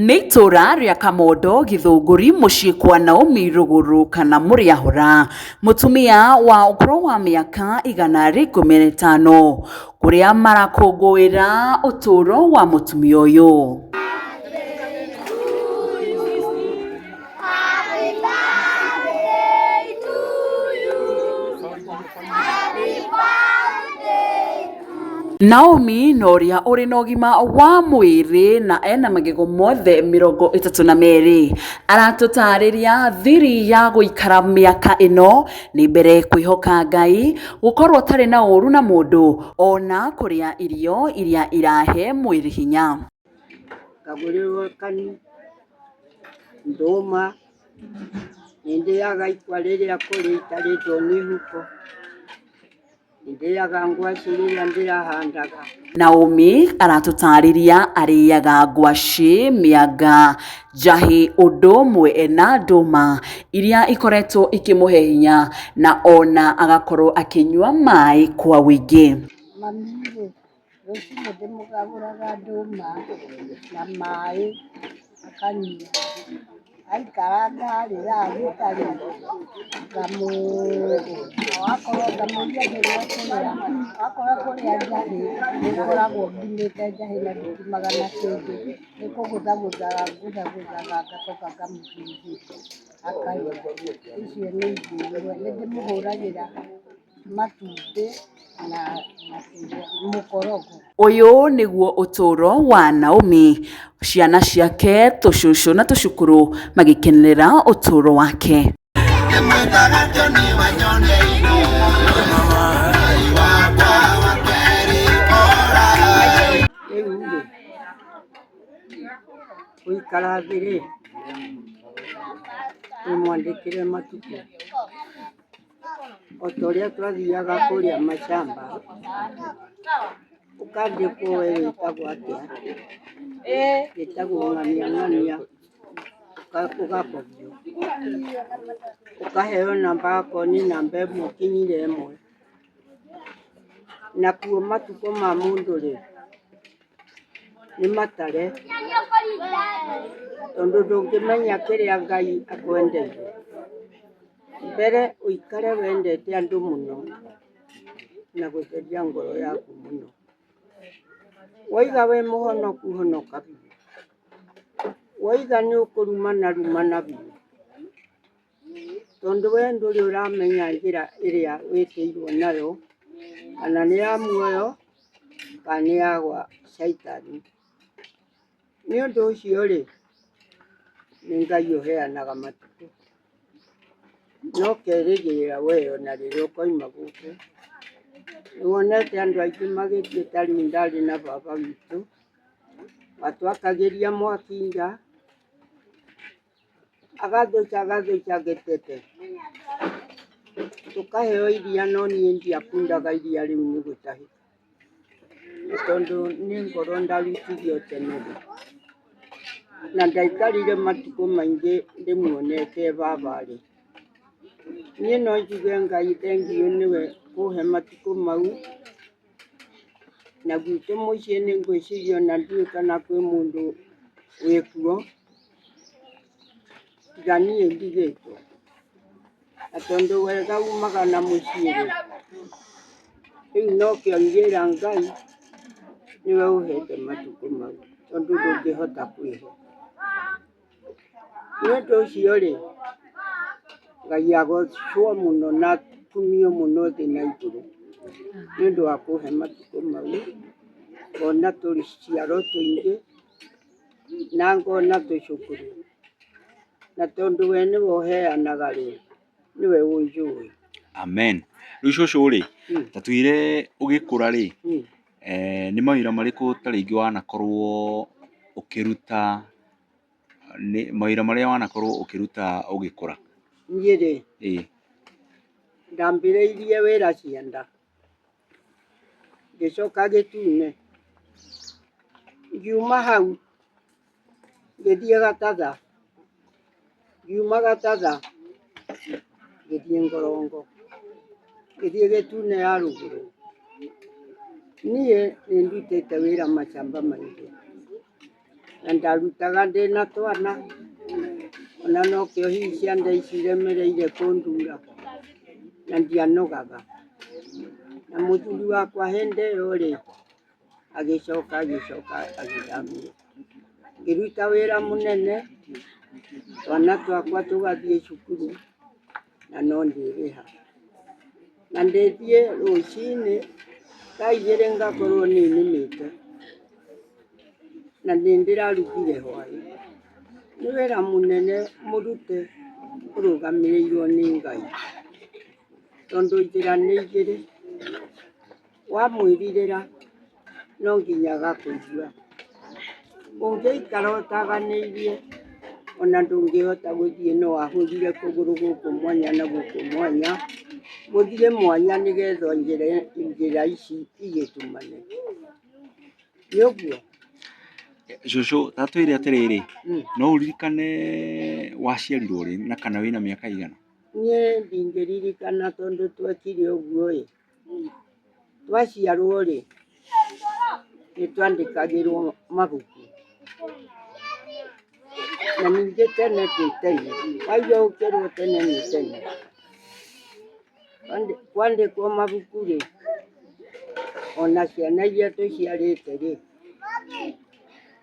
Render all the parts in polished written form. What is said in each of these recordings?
Nĩ itũra rĩa Kamondo Gĩthũngũri mũciĩ kwa Naomi Rũgũrũ kana Mũrĩahũra, mũtumia wa ũkũrũ wa mĩaka 115 kũrĩa marakũngũĩra ũtũũro wa mũtumia ũyũ. Naomi na ũrĩa ũrĩ na ũgima wa mwĩrĩ na ena magego mothe 32 aratũtarĩria thiri ya gũikara mĩaka ĩno nĩ mbere kwĩhoka Ngai, gũkorwo ũtarĩ na ũru na mũndũ ona kũrĩa irio iria irahe mwĩrĩ hinya. Ngagũrĩrwo kani, ndũma, nĩ ndĩaga ikwa rĩrĩa kũrĩ itarĩtwo nĩ huko, nĩ ndĩaga ngwacĩ rĩrĩa ndĩrahandaga. Naomi aratũtarĩria arĩaga ngwacĩ, mĩanga, njahĩ ũndũ ũmwe na ndũma iria ikoretwo ikĩmũhe hinya na ona agakorwo akĩnyua maĩ kwa ũingĩ. Mami-rĩ, Rũcinĩ ndĩmũgagũraga ndũma na maĩ akanyua. Aikaranga rĩ, thaa thita rĩ, wakorwo ngamũria kĩrĩa ekũrĩa. Wakorwo ekũrĩa njahĩ, nĩngoragwo ngimĩte njahĩ na ndikimaga na kĩndũ, nĩ kũgũthagũthaga ngũthagũthaga ngacoka ngamũhĩhĩria akarĩa. Icio nĩ irio imwe. Nĩndĩmũhũragĩra matumbĩ na mũkorogo. Ũyũ nĩguo ũtũũro wa Naomi, ciana ciake, tũcũcũ na tũcũkũrũ magĩkenerera ũtũũro wake. Rĩu rĩ, gũikara thĩ rĩ, nĩ mwandĩkĩre matukũ. O ta ũrĩa twathiaga kũrĩa macamba, ũkandĩkwo we wĩtagwo atĩa, wĩtagwo ng'ania ng'ania, ũgakobio, ũkaheo namba akorwo nĩ namba ĩmwe ũkinyire ĩmwe. Nakuo matukũ ma mũndũ rĩ, nĩ matare, tondũ ndũngĩmenya kĩrĩa Ngai akwendeire. Mbere ũikare wendete andũ mũno na gũtheria ngoro yaku mũno. Waiga wĩ mũhonoku honoka biũ. Waiga nĩ ũkũrumana rumana biũ. Tondũ we ndũrĩ ũramenya njĩra ĩrĩa wĩtĩirwo nayo, kana nĩ ya muoyo kana nĩ ya gwa caitani. Nĩ ũndũ ũcio rĩ, nĩ Ngai ũheanaga matukũ. No ũkerĩgĩrĩra we ona rĩrĩa ũkoima gũkũ, nĩ wonete andũ aingĩ magĩthiĩ ta rĩu ndarĩ na baba witũ, watwakagĩria mwaki nja, agathũca agathũca gĩtete, tũkaheo iria no niĩ ndiakundaga iria rĩu nĩ gũtahĩka. Tondũ nĩ ngoro ndarutithio tene rĩ, na ndaikarire matukũ maingĩ ndĩmuonete baba rĩ, niĩ no njuge Ngai thengiũ nĩwe kũhe matukũ mau, na gwitũ mũciĩ nĩ ngwĩciria ona ndiũĩ kana kwĩ mũndũ wĩkuo, tiga niĩ ndigĩtwo. Na tondũ wega umaga na mũciĩ-rĩ, rĩu nokĩo ingĩra Ngai nĩwe ũhete matukũ mau tondũ ndũngĩhota kwĩhe. Nĩ ũndũ ũcio-rĩ, Ngai agocwo mũno na akumio mũno thĩ na igũrũ nĩ ũndũ wa kũhe matukũ mau, ngona tũciaro tũingĩ na ngona tũcũkũrũ. Na tondũ we nĩwe ũheanaga rĩ, nĩwe ũnjũĩ. Amen. Rĩu cũcũ rĩ, ta twĩre ũgĩkũra rĩ, nĩ mawĩra marĩkũ ta rĩngĩ wanakorwo ũkĩruta, nĩ mawĩra marĩa wanakorwo ũkĩruta ũgĩkũra? Niĩ rĩ, Ĩĩ. Ndambĩrĩirie wĩra cianda, ngĩcoka gĩtune, ngiuma hau Ngĩthiĩ Gatatha, ngiuma Gatatha ngĩthiĩ Ngorongo, ngĩthiĩ Gĩtune ya rũgũrũ. Niĩ nĩ ndutĩte wĩra macamba maingĩ. Na ndarutaga ndĩna twana, ona nokĩo hihi ciana ici iremereire kũndura, na ndianogaga. Na mũthuri wakwa hĩndĩ ĩyo rĩ, agĩcoka agĩcoka agĩthamio. Ngĩruta wĩra mũnene, twana twakwa tũgathiĩ cukuru na no ndĩrĩha. Na ndĩthiĩ rũcinĩ thaa igĩrĩ ngakorwo nĩ nĩmĩte na nĩ ndĩrarugire hwaĩ. Nĩ wĩra mũnene mũrute ũrũgamĩrĩirwo nĩ Ngai, tondũ njĩra nĩ igĩrĩ, wamwĩrirĩra no nginya agakũigua. Ũngĩikara ũtaganĩirie ona ndũngĩhota gũthiĩ no ahũthire kũgũrũ gũkũ mwanya na gũkũ mwanya, gũthiĩ mwanya nĩgetha njĩra ici igĩtumane. Nĩ ũguo? Cũcũ ta twĩre atĩrĩrĩ, no ũririkane waciarirwo rĩ na kana wĩna mĩaka ĩigana? Niĩ ndingĩririkana tondũ twekire ũguo ĩ, twaciarwo rĩ, nĩ twandĩkagĩrwo mabuku. Na ningĩ tene ti tene, waigua ũkĩrwo tene nĩ tene. Kwandĩkwo mabuku rĩ, ona ciana iria tũciarĩte rĩ,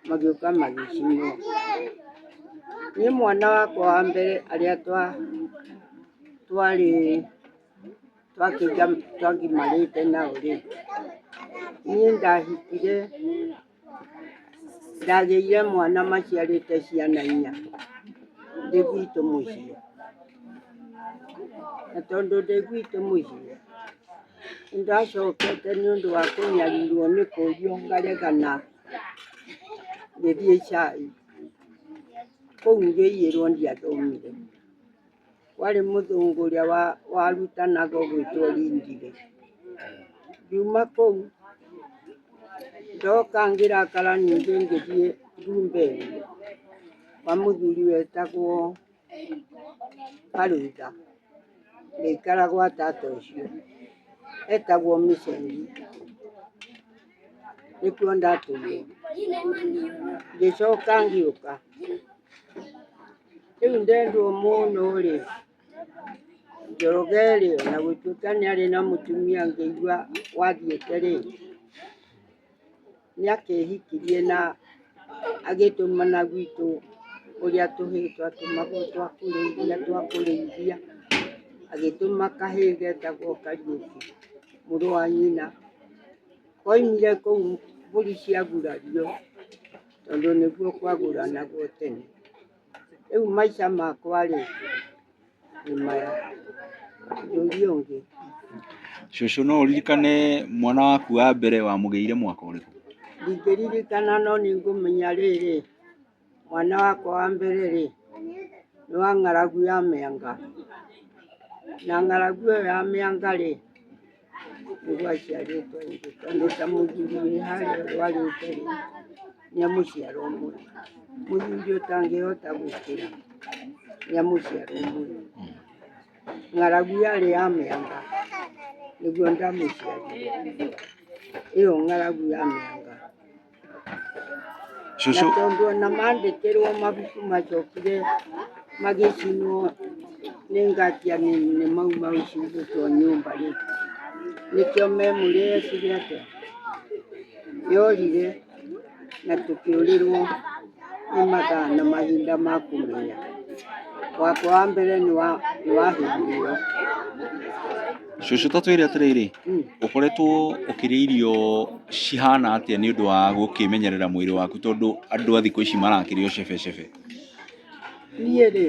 magĩũka magĩcinwo. Niĩ mwana wakwa wa mbere arĩa twarĩ twagimarĩte nao rĩ, niĩ ndahikire, ndagĩire mwana maciarĩte ciana inya ndĩ gwitũ mũciĩ. Na tondũ ndĩ gwitũ mũciĩ, nĩndacokete nĩ ũndũ wa kũnyarirwo nĩ kũrio ngaregana ngĩthiĩ Chai. Kũu ngĩiyĩrwo ndiathomire. Kwarĩ mũthũngũ ũrĩa warutanaga ũgwĩtwo Lindile. Ngiuma kũu, ndoka ngĩrakara ningĩ ngĩthiĩ Ndumberi kwa mũthuri wetagwo Karũitha, ngĩikara gwa tata ũcio, etagwo Mĩcengi, nĩkuo ndatũire. Ngĩcoka ngĩũka. Rĩu ndendwo mũno rĩ, Njoroge rĩ, ona gũtuĩka nĩ arĩ na mũtumia ngĩigua wathiĩte rĩ, nĩ akĩhikirie na agĩtũmana gwitũ ũrĩa tũhĩĩ twatũmagwo twa kũrĩithia twa kũrĩithia, agĩtũma kahĩĩ getagwo Kariũki, mũrũ wa nyina. Koimire kũu mbũri ciagurario tondũ nĩguo kwagũranagwo tene. Rĩu maica makwa rĩ, nĩ maya. Njũria ũngĩ. Cũcũ no ũririkane mwana waku wa mbere wamũgĩire mwaka ũrĩkũ? Ndingĩririkana no nĩ ngũmenya rĩrĩ, mwana wakwa wa mbere rĩ, nĩ wa ng'aragu ya mĩanga. Na ng'aragu ĩyo ya mĩanga rĩ, nĩguo aciarĩtwo aingĩ tondũ ta mũthuri wĩ harĩa ũrwarĩte rĩ, nĩ amũciara ũmwe. Mũthuri ũtangĩhota gũkĩra nĩ amũciara ũmwe. Ng'aragu yarĩ ya mĩanga nĩguo ndamũciarire, ĩyo ng'aragu ya mĩanga. Na Cũcũ, tondũ ona mandĩkĩrwo mabuku macokire magĩcinwo nĩ ngatia nĩ mau mau cigĩtwo nyũmba rĩ, nĩkĩo memory yekire atĩa, yorire na tũkĩũrĩrwo nĩ mathaa na mahinda ma kũmenya. Wakwa wa mbere nĩ wa hĩndĩ ĩyo. Cũcũ ta twĩre atĩrĩrĩ, ũkoretwo ũkĩrĩa irio cihana atĩa nĩ ũndũ wa gũkĩmenyerera mwĩrĩ waku tondũ andũ a thikũ ici marakĩrĩa o cebecebe? Niĩ rĩ,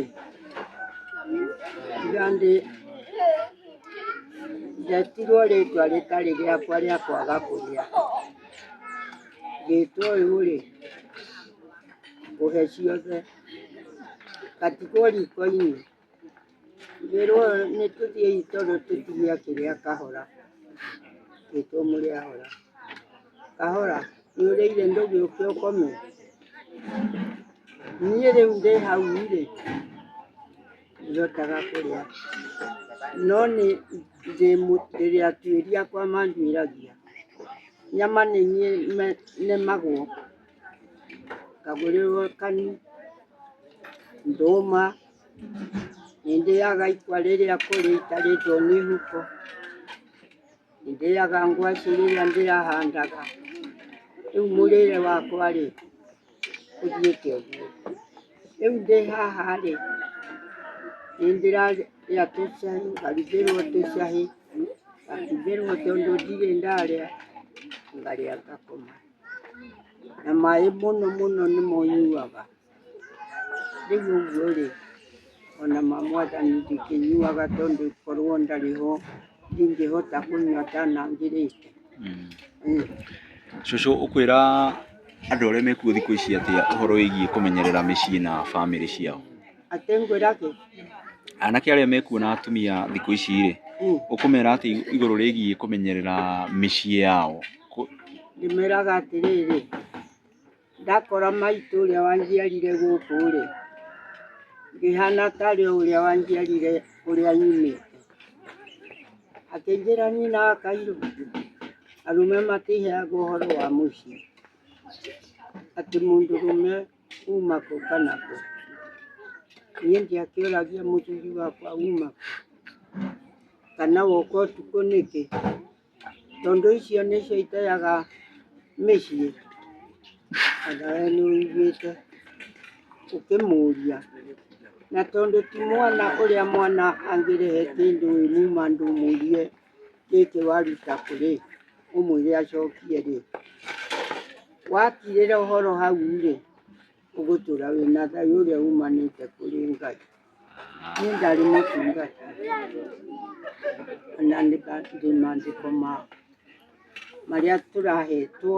tiga ndĩ ndetirwo rĩtwa rĩtarĩ rĩakwa rĩa kwaga kũrĩa. Ngĩtwo ũyũ rĩ, ngũhe ciothe, ngatigwo riko-inĩ. Ngĩrwo nĩ tũthiĩi tondũ tũtige akĩrĩa kahora, ngĩtwo mũrĩahora. Kahora, nĩ ũrĩire ndũgĩũke ũkome? Niĩ rĩu ndĩ hau rĩ, ndihotaga kũrĩa, no nĩ ndĩ atuĩria akwa manduĩragia. Nyama nĩ niĩ nemagwo. Ngagũrĩrwo kani, ndũma, nĩ ndĩaga ikwa rĩrĩa kũrĩ itarĩtwo nĩ huko, nĩ ndĩaga ngwacĩ rĩrĩa ndĩrahandaga. Rĩu mũrĩre wakwa rĩ, ũthiĩte ũguo. Rĩu ndĩ haha rĩ, nĩ ndĩrarĩa tũcai, ngarugĩrwo tũcai, ngakimĩrwo tondũ ndirĩ ndarĩa, ngarĩa ngakoma. Na maĩ mũno mũno nĩmo nyuaga. Rĩu ũguo rĩ, ona ma mwathani ndikĩnyuaga tondũ korwo ndarĩ ho ndingĩhota kũnyua atanangĩrĩte. Cũcũ ũkwĩra andũ arĩa mekuo thikũ ici atĩa ũhoro wĩgiĩ kũmenyerera mĩciĩ na bamĩrĩ ciao? Atĩ ngwĩra kĩ? Anake arĩa mekuo na atumia thikũ ici rĩ, ũkũmera atĩa igũrũ rĩgiĩ kũmenyerera mĩciĩ yao? Ndĩmeraga atĩrĩrĩ, ndakora maitũ ũrĩa wanjiarire gũkũ rĩ, ngĩhana tarĩ o ũrĩa wanjiarire kũrĩa nyumĩte. Akĩnjĩra nyina wa Kairũ, arũme matiheagwo ũhoro wa mũciĩ, atĩ mũndũrũme uma kũ kana kũ. Niĩ ndiakĩũragia mũthuri wakwa uma kũ, kana woka ũtukũ nĩkĩ, tondũ icio nĩcio iteaga mĩciĩ. Ona we nĩ ũiguĩte ũkĩmũria, na tondũ ti mwana ũrĩa mwana angĩrehe kĩndũ wĩ muma ndũmũrie gĩkĩ waruta kũ rĩ, ũmwĩre acokie rĩ, wakirĩra ũhoro hau rĩ, ũgũtũra wĩna thayũ ũrĩa umanĩte kũrĩ Ngai. Niĩ ndarĩ mũtungata na ndĩ maandĩko ma marĩa tũrahetwo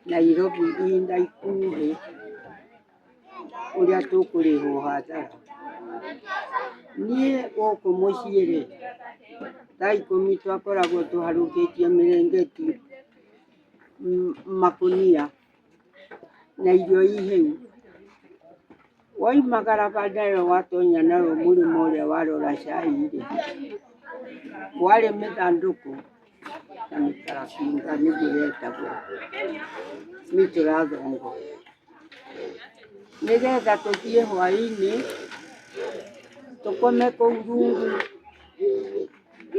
Nairobi ihinda ikuhĩ ũrĩa tũkũrĩhwo hathara. Niĩ gũkũ mũciĩ rĩ, thaa ikũmi twakoragwo tũharũkĩtie mĩrĩngĩti, makũnia na irio i hĩu. Woimagara nayo watonya nayo mũrĩmo ũrĩa warora cai rĩ, kwarĩ mĩthandũkũ na mĩkaratinga nĩguo yetagwo, mĩtũrathongo. Nĩgetha tũthiĩ hwainĩ, tũkome kũu rungu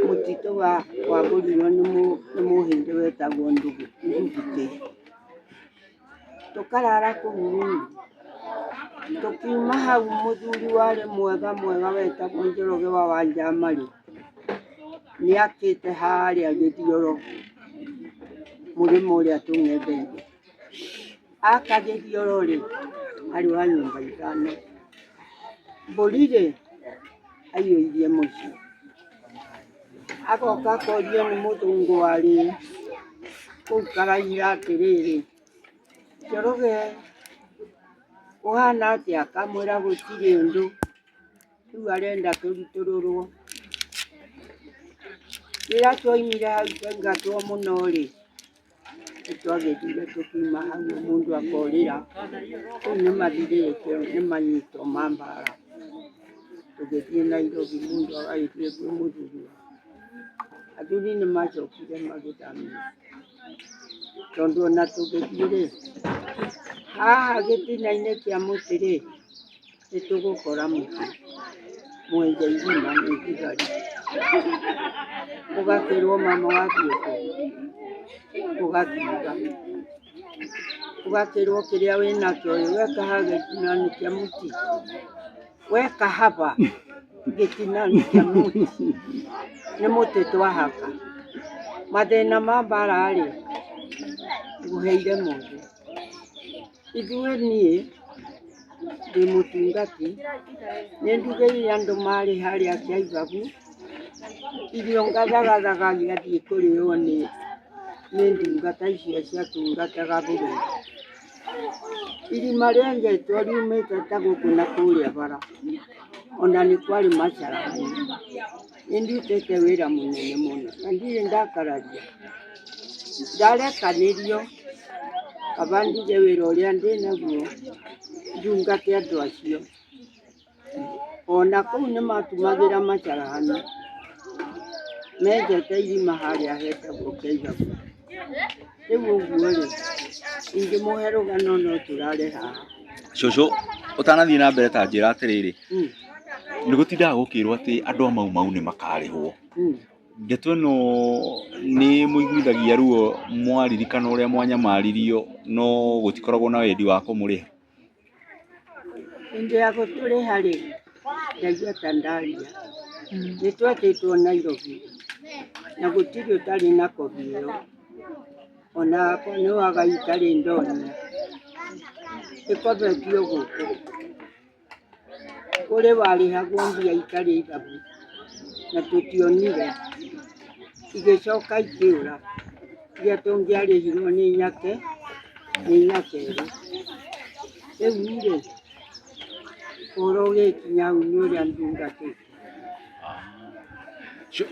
mũtitũ wagũrirwo nĩ mũhĩndĩ wetagwo Ndugutĩ. Tũkarara kũu rungu. Tũkiuma hau mũthuri warĩ mwega mwega wetagwo Njoroge wa Wanjama-rĩ, nĩakĩte harĩa gĩthioro mũrĩmo ũrĩa tũng'etheire. Aka gĩthioro-rĩ, arĩ wa nyũmba ithano. Mbũri-rĩ, aiyũirie mũciĩ. Agoka akorio nĩ mũthũngũ warĩ kũu Karaira atĩrĩrĩ, Njoroge ũhana atĩa? Akamwĩra gũtirĩ ũndũ, rĩu arenda tũrutũrũrwo. Rĩrĩa twaumire hau twaingatwo mũno rĩ, nĩ twagĩthire tũkiuma hau mũndũ akorĩra, rĩu nĩ mathirĩte nĩ manyitwo ma mbara. Tũgĩthiĩ Nairobi mũndũ agagĩthiĩ kwĩ mũthuri wake. Athuri nĩ macokire magĩthamio tondũ ona tũngĩthiĩ rĩ, haha gĩtina-inĩ kĩa mũtĩ rĩ, nĩ tũgũkora mũtĩ mwenje irima nĩ thigari. Ũgakĩrwo mama wathiĩ kũ? Ũgakiuga. Ũgakĩrwo kĩrĩa wĩnakĩo ĩ, we kaha gĩtina-inĩ kĩa mũtĩ, we kahaba gĩtina-inĩ kĩa mũtĩ, nĩ mũtĩ twahaka. Mathĩna ma mbara rĩ, ngũheire mothe. Ithuĩ niĩ ndĩ mũtungati, nĩ ndugĩire andũ marĩ harĩa Kĩaibabu, irio ngathagathaga igathiĩ kũrĩo nĩ ndungata icio ciatungataga bũrũri. Irima rĩenjetwo riumĩte ta gũkũ na kũrĩa bara, ona nĩ kwarĩ macarani. Nĩ ndutĩte wĩra mũnene mũno na ndirĩ ndakararia. Ndarekanĩrio kaba ndige wĩra ũrĩa ndĩnaguo ndungate andũ acio. Ona kũu nĩ matumagĩra macarani, menjete irima harĩa hetagwo Kĩaigabu. Rĩu ũguo rĩ, ingĩmũhe rũgano no tũrare haha. Cũcũ, ũtanathiĩ na mbere ta njĩra atĩrĩrĩ, nĩ gũtindaga gũkĩrwo atĩ andũ a Mau Mau nĩ makarĩhwo. Ndeto ĩno nĩ mũiguithagia ruo mwaririkana ũrĩa mwanyamaririo no gũtikoragwo na wendi wa kũmũrĩha? Hĩndĩ ya gũtũrĩha rĩ, ndaigua ta ndaria. Nĩ twetĩtwo Nairobi na gũtirĩ ũtarĩ na kobi ĩyo. Ona hakwa nĩ waga itarĩ ndonia. Ĩkobetio gũkũ. Kũrĩ warĩhagwo mbia itarĩ ithabu na tũtionire. Igĩcoka ikĩũra iria tũngĩarĩhirwo nĩ nyake, nĩ nyakerũ. Rĩu rĩ, ũhoro ũgĩkinya hau nĩ ũrĩa ndungatĩte.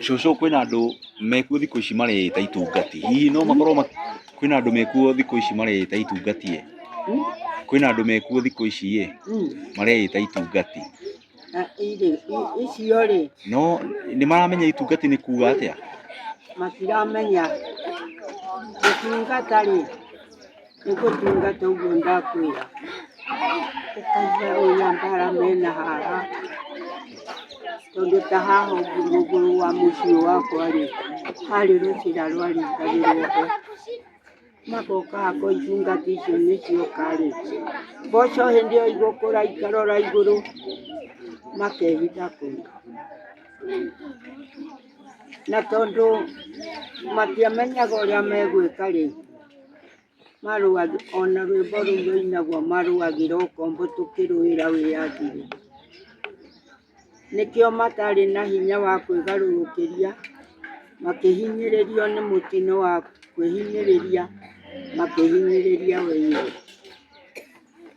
Cũcũ kwĩna andũ mekuo thikũ ici mareĩta itungati, hihi no makorwo kwĩna andũ mekuo thikũ ici mareĩta itungati ĩ? Kwĩna andũ mekuo thikũ ici ĩ, mareĩta itungati. Icio rĩ, No nĩ maramenya itungati nĩ kuga atĩa? Matiramenya. Gũtungata rĩ, nĩ gũtungata ũguo ndakwĩra. Ũkaigua ũrĩa mbara mena haha, tondũ ta haha ũguo rũgũrũ wa mũciĩ wakwa rĩ, harĩ rũcĩra rwaringagĩrwo ho. Magoka hakwa itungata icio nĩ cioka rĩ, mboco hĩndĩ ĩyo igũkũra ikarora igũrũ, makehitha kũu. Na tondũ matiamenyaga ũrĩa megwĩka rĩ, ona rwĩmbo rũu rũinagwo marũagĩra ũkombo tũkĩrũĩra wĩyathi rĩ, nĩkĩo matarĩ na hinya wa kwĩgarũrũkĩria, makĩhinyĩrĩrio nĩ mũtino wa kwĩhinyĩrĩria, makĩhinyĩrĩria wenyewe.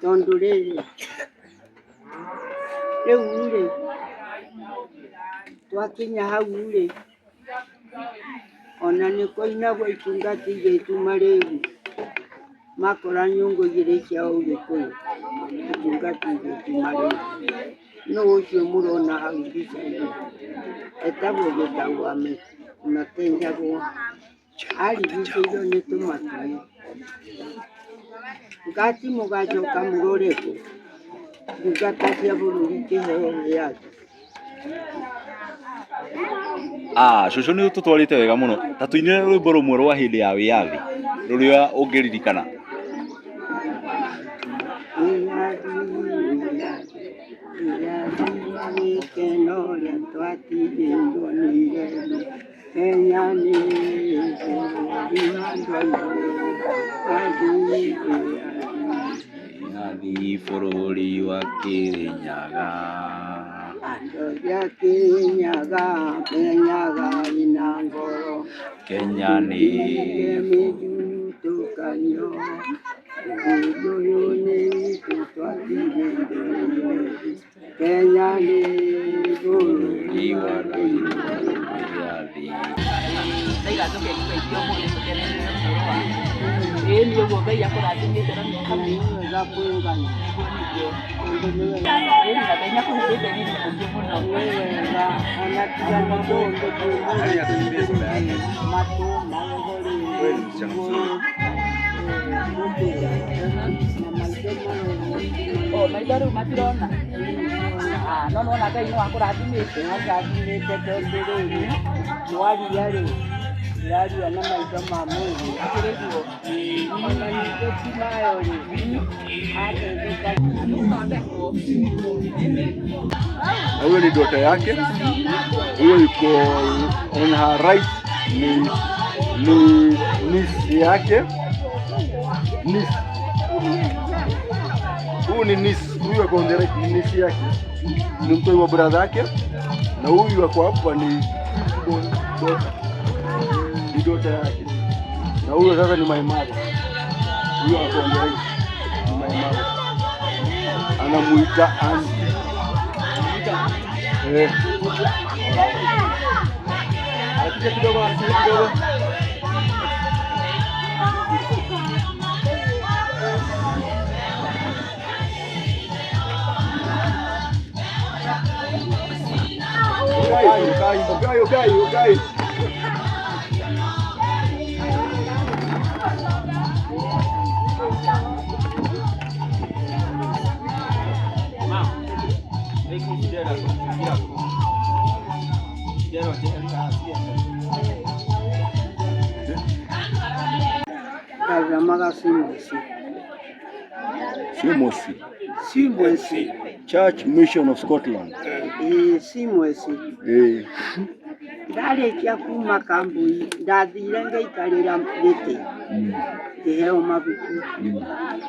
Tondũ rĩrĩ, rĩu rĩ, twakinya hau rĩ, ona nĩ kũinagwo itungati igĩtuma rĩu, makora nyũngũ igĩrĩ cia ũgĩkũyũ, itungati igĩtuma rĩu. Nũ ũcio mũrona hau mbica-inĩ? Etagwo Gĩtau wa Matenjagwo. Arigicĩirio nĩ tũmatimũ. Ngati mũgacoka mũrore kũ? Ndungata cia bũrũri ikĩheo wĩyathi. Ah, cũcũ nĩ ũtũtwarĩte wega mũno. Ta tũinĩre rwĩmbo rũmwe rwa hĩndĩ ya wĩyathi rũrĩa ũngĩririkana. Wĩyathi, wĩyathi, wĩyathi wa gĩkeno ũrĩa twatigĩirwo nĩ ithe witũ. Kenya nĩ bũrũri wa andũ aitũ, wĩyathi, wĩyathi. Wĩyathi bũrũri wa Kĩrĩnyaga. Andũ othe a Kĩrĩnyaga menyaga wĩna ngoro. Kenya nĩ mĩthutũkanio. Bũrũri ũyũ nĩ witũ twatigĩirwo nĩ ithe witũ. Kenya nĩ bũrũri wa andũ aitũ. Wĩyathi. Ndaiga njoke ngũgeithie ũmũthĩ tũkenere ũtũũro waku. Ĩĩ nĩ ũguo Ngai akũrathimĩte na mĩaka Na nĩ mĩingĩ. wega kwĩgana. Nĩguo nĩguo. Tondũ nĩ wega. Ĩĩ na Ngai nĩ akũhingĩte riri mũingĩ mũno. Nĩ wega ona tiga nĩ kũndũ kwĩ mũrĩ matũ magego rĩngĩ igũrũ gũkĩra na maitho marorwo. O maitho rĩu matirona. Ah, no nĩwona Ngai nĩ wakũrathimĩte. Andathimĩte tondũ rĩrĩ mwaria rĩ ndĩraria na maitho ma mwĩrĩ. Akĩrĩ guo. Ona ningĩ ti mayo rĩ ateithĩka. Gũthondekwo. Na huyo ni daughter yake, huyo yuko on her right ni niece yake, niece. Huyu ni niece, huyu ako on the right ni niece yake, ni mtoto wa brother yake, na huyu ako hapa ni daughter, ni daughter yake, na huyo sasa ni my mother. Huyu ako on the right ni my mother, anamuita auntie. Eh. Anakuja kidogo, anakuja kidogo. Okay, okay, okay, okay, okay. Ndathomaga CMC. CMOC. CMC. Church Mission of Scotland. Ĩĩ CMC. Ĩĩ. Ndarĩkia kuma kambui ndathire ngĩikarĩra gĩtĩ ngĩheo mabuku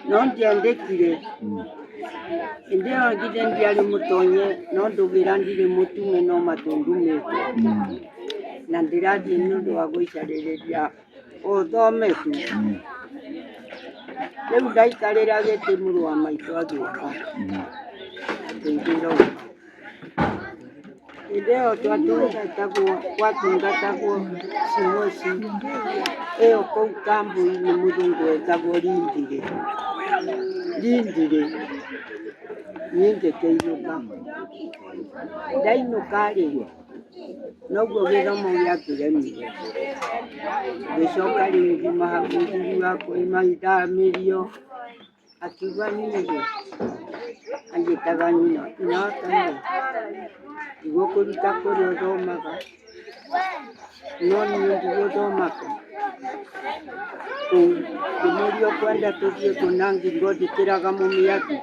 no ndiandĩkire. Hĩndĩ ĩyo githĩ ndiarĩ mũtonye no ndũgĩra ndirĩ mũtume no matũndumĩte na ndĩrathiĩ nĩ ũndũ wa gũicarĩrĩria ũthome tu. Rĩu ndaikarĩra gĩtĩ mũrũ wa maitũ agĩũka akĩnjĩra ũka. Hĩndĩ ĩyo twatungatagwo gwatungatagwo cimoci ĩyo kũu kambui-inĩ mũthũngũ wetagwo Rindire. Rindire niĩ ngĩkĩinũka. Ndainũka rĩ, noguo gĩthomo gĩakĩremire. Ngĩcoka rĩu ngiuma hau mũthuri wakwa auma ithamĩrio, akiuga niĩ rĩ, anjĩtaga nyina, nyina wa kanitha, ndigũkũruta kũrĩa ũthomaga, no niĩ ndigũthoma kũ? Kũu. Ngĩmũria ũkwenda tũthiĩ kũ na ngingo njĩkĩraga mũmĩatũ.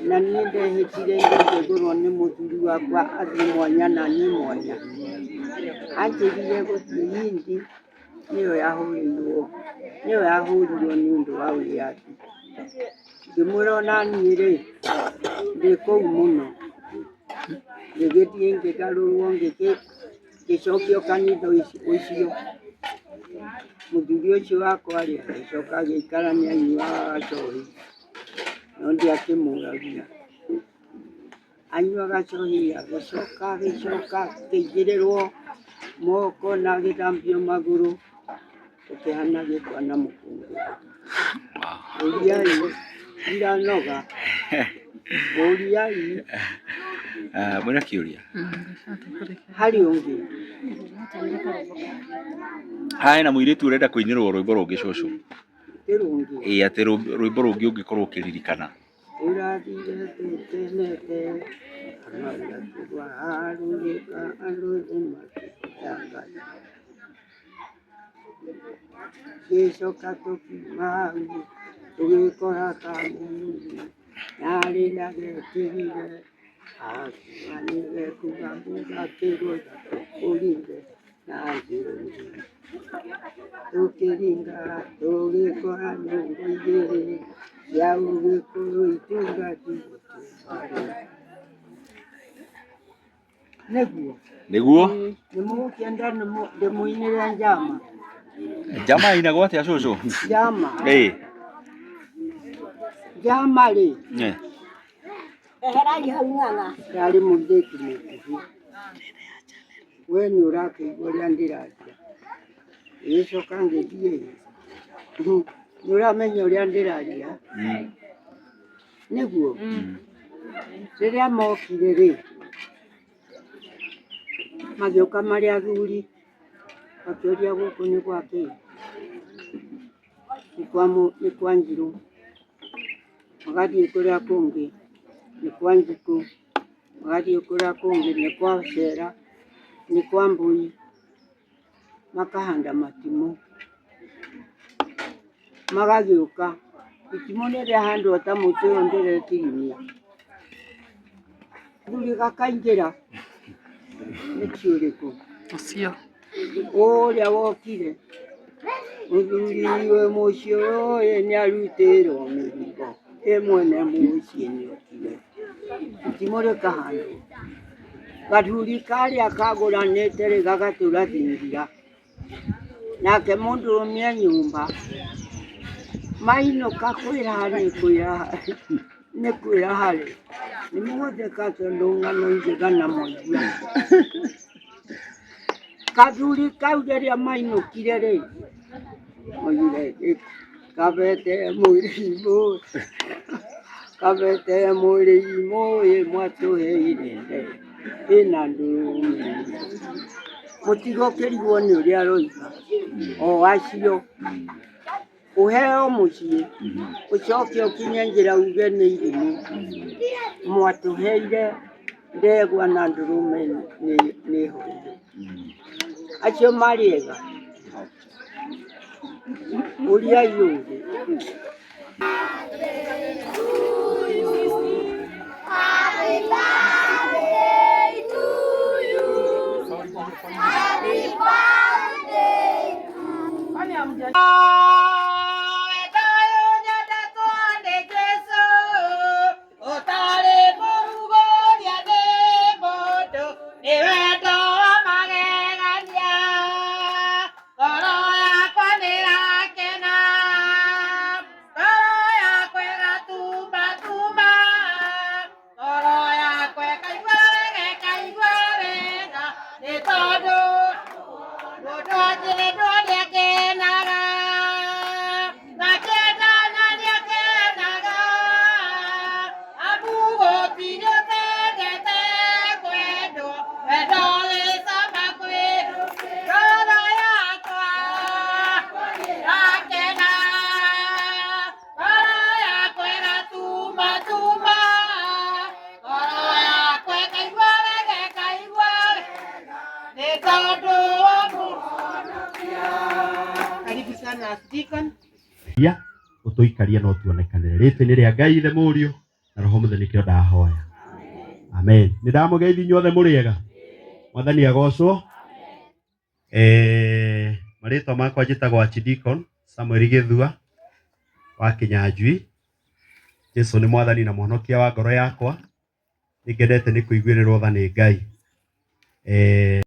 Na niĩ ndehĩtire ndingĩgũrwo nĩ mũthuri wakwa athiĩ mwanya na niĩ mwanya. Anjĩrire gũthiĩ Hindi nĩyo yahũrĩirwo nĩyo yahũrirwo nĩ ũndũ wa wĩyathi. Ngĩmwĩra ona niĩ rĩ, ndĩ kũu mũno. Ngĩgĩthiĩ ngĩgarũrwo ngĩcokio kanitha ũcio. Mũthuri ũcio wakwa rĩ, agĩcoka agĩikara nĩ anyuaga gacohi, no ndiakĩmũragia. Anyua gacohi agĩcoka agĩcoka akĩigĩrĩrwo moko na agĩthambio magũrũ, ũkĩhana gĩkwa na mũkũngũgũ. Ũriai, ndiranoga. Ũriai. Mwĩna kĩũria? Harĩ ũngĩ? Haha hena mũirĩtu ũrenda kũinĩrwo rwĩmbo rũngĩ cũcũ. Ĩ rũngĩ? Ĩĩ atĩ rwĩmbo rũngĩ ũngĩkorwo ũkĩririkana. Tũrathire tũkenete, kamau gakĩgwa harũrũka andũ othe makĩhoya Ngai. Gĩcoka tũkiuma hau tũgĩkora kamũnini narĩ na getigire akiuga nĩgekuga mbuga kĩgũtha tũkũringe na njĩra. Tũkĩringa tũgĩkora nyũngũ igĩrĩ cia ũgĩkũyũ itungati nĩguo. Nĩguo. Nĩ mũgũkĩenda ndĩmũinĩre njama? Njama inagwo atĩa cũcũ? Njama. Ĩĩ. Njama rĩ. Eh. Eherai hau ng'ang'a. Ndarĩ mũirĩtu mũkuhĩ. We nĩ ũrakĩigua ũrĩa ndĩraria. Ngĩgĩcoka ngĩthiĩ. Nĩ ũramenya ũrĩa ndĩraria? Nĩguo. Rĩrĩa mokire rĩ, magĩũka marĩ athuri, makĩũria gũkũ nĩ gwa kĩ? Nĩ kwa Njirũ. Magathiĩ kũrĩa kũngĩ nĩ kwa Njukũ, magathiĩ kũrĩa kũngĩ nĩ kwa Cera, nĩ kwa Mbũi, makahanda matimũ. Magagĩũka, itimũ nĩrĩahandwo ta mũtĩ ũyũ ndĩretirimia, Gathuri gakaingĩra, nĩ ti ũrĩkũ? Ũcio. Ũrĩa wokire, mũthuri wĩ mũciĩ ũyũ nĩ arutĩrwo mĩrigo, ĩ mwene mũciĩ nĩ okire. Itimũ rĩkahandwo. Gathuri karĩa kagũranĩte rĩ gagatũra thingira. Nake mũndũrũme e nyũmba, mainũka kwĩraha nĩ kwĩraha nĩ kwĩraha rĩ, nĩ mũgũtheka tondũ ng'ano njega na mwaigua. Kathuri kau rĩrĩa mainũkire rĩ, maugire kabete mũrimũ, kabete mũrimũ ĩ mwatũheire ĩna ndũrũme. Mũtigũkĩrigwo nĩ ũrĩa aroiga, o acio ũheo mũciĩ ũcoke ũkinye njĩra uge nĩ irimũ mwatũheire. Ndegwa na ndũrũme nĩ hoire. Acio marĩ ega? Ũriai ũngĩ. Ũtũikarie no tuonekanĩre rĩtwa-inĩ rĩa Ngai Ithe Mũriũ na Roho Mũtheru nĩkĩo ndahoya. Amen. Nĩ ndamũgeithia inyuothe mũrĩ ega. Mwathani agocwo. Marĩtwa makwa njĩtagwo Archdeacon Samuel Gĩthua wa Kĩnyanjui. Jesu nĩ mwathani na mũhonokia wa ngoro yakwa. Nĩngenete nĩ kũiguĩrĩrwo tha nĩ Ngai.